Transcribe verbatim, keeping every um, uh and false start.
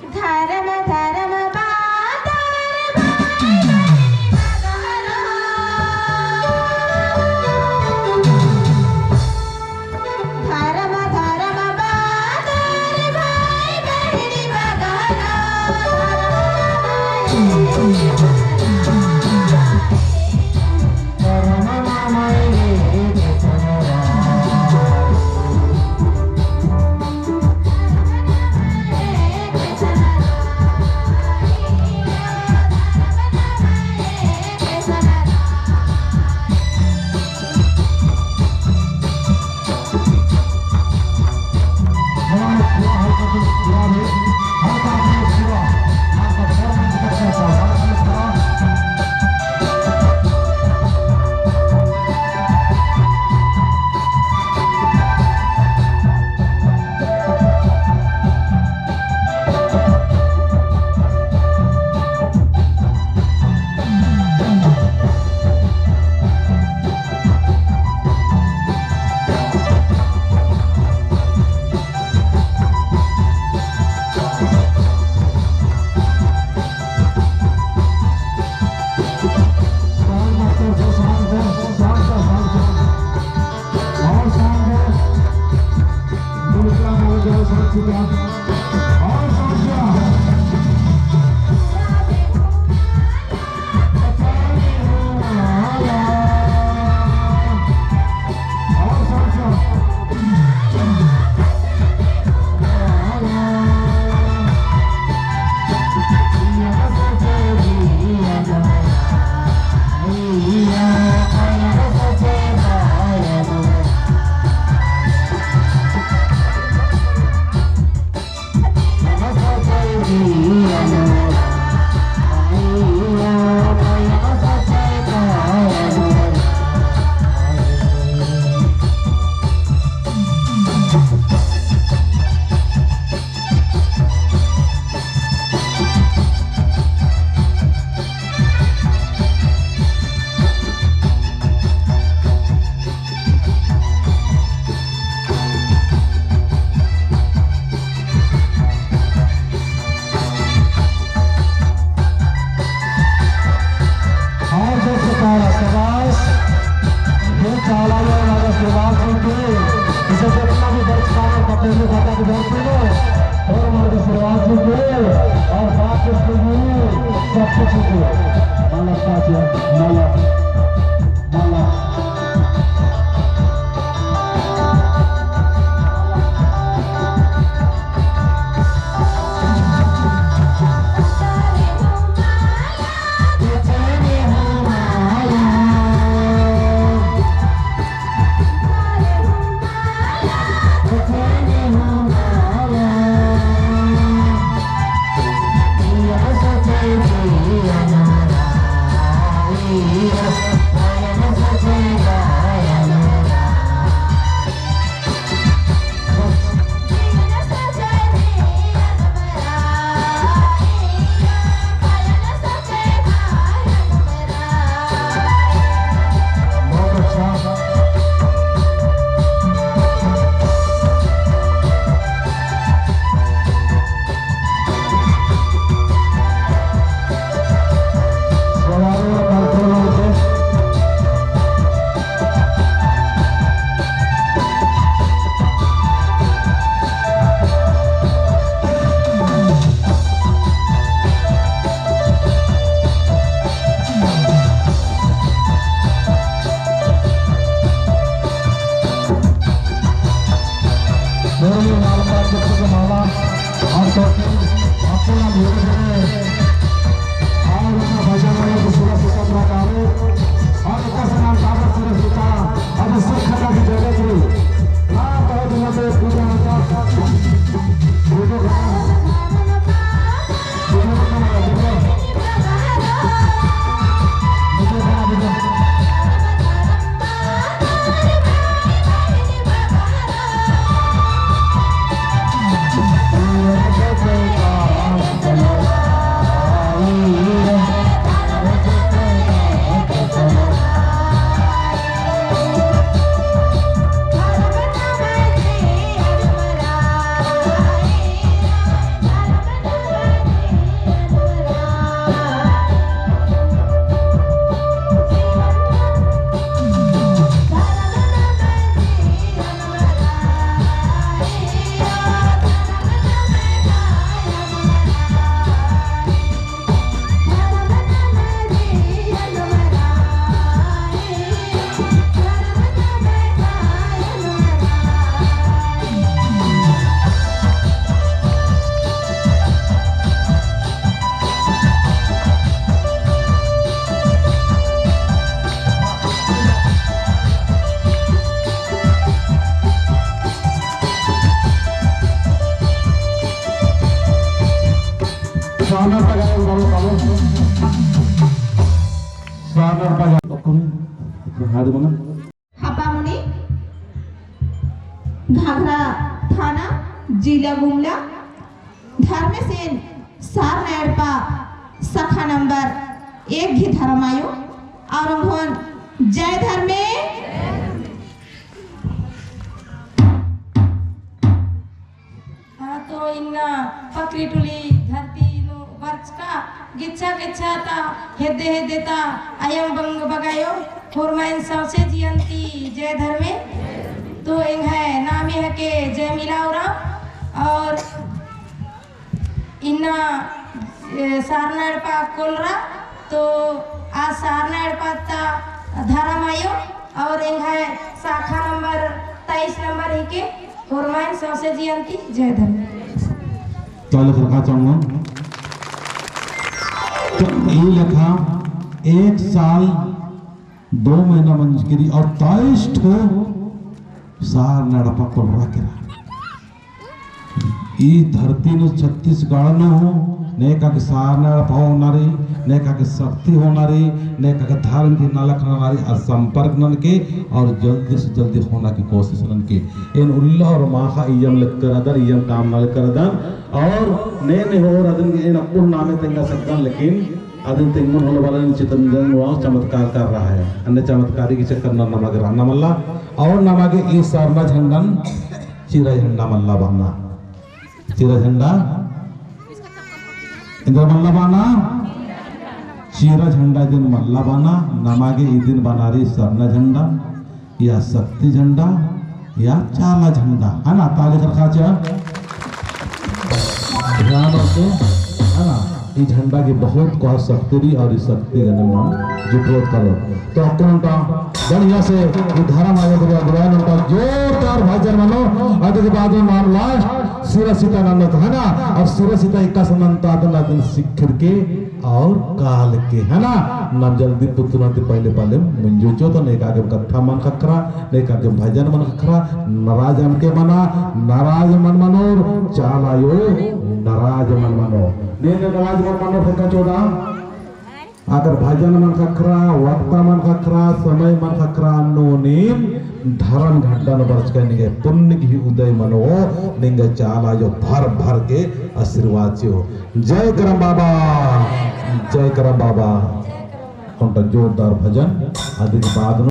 धरम धरम बादर भाई बहिनी बगहरो। धरम धरम बादर भाई बहिनी बगहरो। और जैसे तारा सदास, ये चाला ये वाला आशीर्वाद दीजिए। इसे जितना भी दर्शक हैं, पटेल जी, दादा भी दर्शक हैं, और हमारे आशीर्वाद दीजिए, और बात इसके लिए सब कुछ दीजिए। माला पाचिया, माला, माला। और अपना भजन वाले को सुरक्षित रखा हो। और इतना से नाम काबा सुरक्षित, अब सुख खंडा की जगह थी। राम बहुत लंबे पूजा होता। सानर पगा, सानर पगा। हाड़ी मना। हापामुनी, घाघरा थाना, जिला गुमला, धर्मेसिन सारना एड़पा शाखा नंबर एक गही धर्म आयो, और उन्होंने जय धर्मे। हाँ, तो इन्ना पकरी टुली धरती नू बरचका, गिच्छा गिच्छा ता हेद्दे हेद्दे ता अयंग बंग बगायो, होरमाइन सौंसे जियन ती जय धर्मे। तो एंग्है नामे हके जयमिला उराँव, और इन्ना, ए, सारना एड़पा कोलरा, तो आ सारना एड़पा ता धर्म आयो, और एंग्है शाखा नंबर तेईस नंबर हिके, होरमाइन सौंसे जियन ती जय धर्म। ताली खरखा चाहूँगा। तो ई लेखा एक साल दो महीना मंजकी रई और तेईस ठो सारना एड़पा कोलरा केरा। ई धरती नू छत्तीसगढ़ नू हूँ नेका गे सारना एड़पा होना रई, नेका गे शक्ति होना रई, नेका गे धर्म की नलख नना रई, आ संपर्क ननके और जल्दी से जल्दी होना की कोशिश ननके। एन उल्ला और माखा इय्यम लेक्कर अदन, इय्यम काम नलख रअदन, और ने ने होर अदिन एन अक्कुन नामे तेंगा सकदन, लेकिन अदिन तेंगोन होले वाला चितरंजन उराँव चमत्कार कर रहा है। अन्ने चमत्कारी की चक्कर नू नमा गे रअना मल्ला, और नमा गे ई सरना झंडन चीरा झंडा मल्ला बअना। चीरा झंडा एन्देर मल्ला बअना? चीरा झंडा इदिन मल्ला बअना, नमा गे इदिन बअना रई सरना झंडा, या शक्ति झंडा, या चाला झंडा, है ना? ताली खरखा चा। ध्यान रखे, है ना? ई झंडा की बहुत कोहा शक्ति रई और ई शक्ति गने नाम जुटोत करो। तो अक्कुन ओन्टा बढ़िया से ई धर्म आयो के अगुवाई नू ओन्टा जोरदार भजन मनो, अदि के बाद में नाम last सिरा सिता नन्नोत, है ना? और सिरा सिता एकासे नन्ता अदन अदन सिखर के और काल के, है ना? नाम जल्दी पुतुना ती पहले पहले मुंजो चो तो नेका गे कत्था मल ख़क्खरा, नेका गे भजन मल ख़क्खरा, नाराज अमके मना, नाराज मल मनोर, चाला आयो नाराज मल मनो। ने ने नाराज मल मनो फेंका चोदा। अगर भजन मल ख़क्खरा, वक्ता मल ख़क्खरा, समय मल ख़क्खरा, अन्नु नीम धर्म झंडा नू बरचका निंग्है पुण्य गही उदय मनो, निंग्है चाला आयो भर भर के आशीर्वाद चिओ। जय करम बाबा, जय करम बाबा। ओन्टा जोरदार भजन, अदि के बाद नू